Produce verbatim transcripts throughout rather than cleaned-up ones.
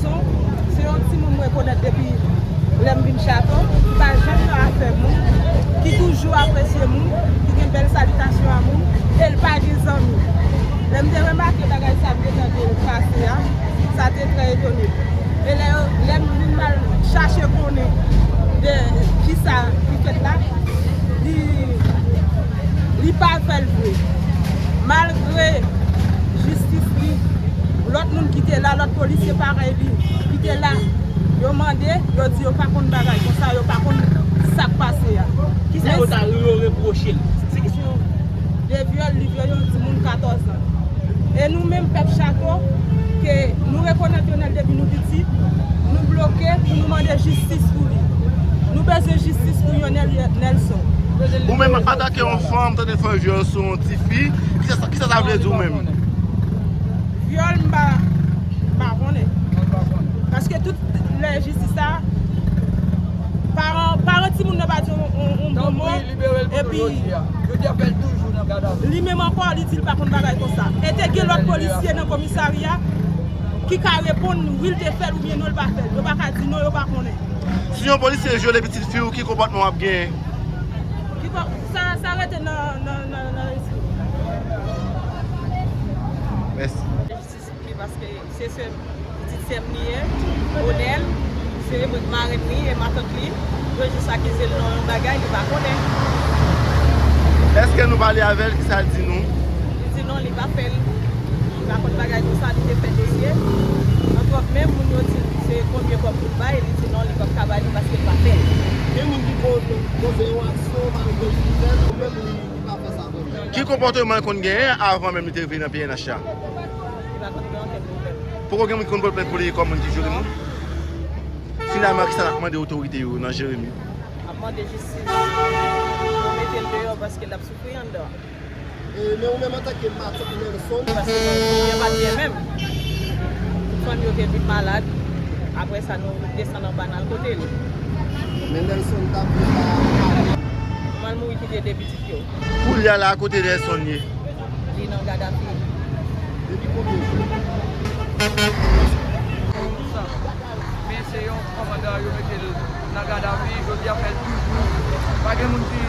Son, se yon timoun m rekonèt depi lè m vin Chato, ki pa janm nan afè moun, ki toujou apresye moun, ki gen bèl salitasyon a moun, e l pa gen zanmi. Lè m te remake bagay sa m te tande l pase a, sa te trè etone m. E lè, lè m vin mal chache konnen de kisa ki fèt la, li, li pa fè l vre. Malgre jistis li, lòt moun ki te la, lòt polisye parèy li ki te la, yo mande, yo di yo pa konn bagay konsa, yo pa konn sa k pase a. Kisa yo ta yo repwoche l? Se kesyon de vyòl, li vyole yon timoun katòz an. E nou menm pèp Chato, ke nou rekonèt Yonèl depi nou piti, nou bloke pou nou mande jistis pou li. Nou bezwen jistis pou Yonèl Nelson. Ou menm ap atake yon fanm, tande fè vyòl sou yon tifi, kisa sa, kisa sa vle di ou menm? Vyòl, m pa, m pa konnen. Paske tout lè jistis sa, paran, paran timoun nan pa di yon, yon, yon bon mo, epi li menm ankò, li di l pa konn bagay konsa. E te gen lòt polisye nan komisarya ki ka reponn wi, l te fè l oubyen non, l pa fè l. Yo pa ka di non, yo pa konnen. Si yon polisye vyole pitit fi w, ki konpòtman w ap genyen? Ki kon-, sa, sa rete nan, nan, nan, nan lespri. Mèsi. Jistis pou li, paske se sè m, pitit sè m li ye, Onèl, se mwen k marenn li e matant li. Yo jis akize l nan yon bagay li pa konnen. Èske nou pale avè l? Kisa l di nou? Li di non, li pa fè l. Li pa konn bagay konsa, li te fè dosye. Antwòt menm, moun yo di l se konbyen kòb pou l bay, li di non, li p ap ka bay li paske l pa fè l. Gen moun ki po-, poze yon aksyon malgre li fè l, ou menm li, li pa fè sa vrèman. Ki konpòteman l konn genyen avan menm li te rive nan P N H la? Li pa konn gen okenn pwoblèm. Poko gen moun ki konn pote plent pou li kòm moun ki vyole moun? Finalman, kisa n ap mande otorite yo nan Jeremi? N ap mande jistis. Yo mete l deyò paske l ap soufri anndan. E, men ou menm antanke matant Nelson? Paske nou, nou pa t byen menm. Tout fanmi yo te vin malad. Apre sa, nou desann anba n al kote l. Men Nelson t ap viv la. Manman l mouri kite de pitit yo. Koulye a la, kote Nelson ye? Li nan gadafi. Depi konbyen jou? Men se yon kòmandan yo mete l nan gadafi, jodi a fè douz jou. Pa gen moun ki,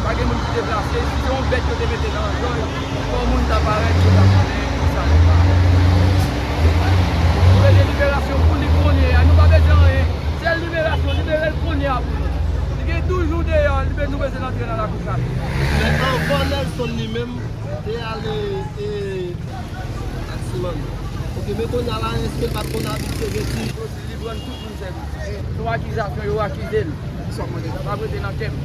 pa gen moun ki deplase. Si se yon bèt yo te mete nan zòn, fò moun ta parèt, yo ta konnen kisa li pa. Nou bezwen liberasyon pou li kounye a. Nou pa bezwen anyen. Sèl liberasyon, libere l kounye a pou nou. Li gen douz jou deyò, li be-, nou bezwen l antre nan lakou sa. Men anvan Nelson li menm te ale, e, taksiman. Oke, men kounye a la, èske l pa t konn abitye gen ti... Li pran tout moun sèvis. Sou akizasyon yo akize l. Sa w mande la pa prete nan kè m.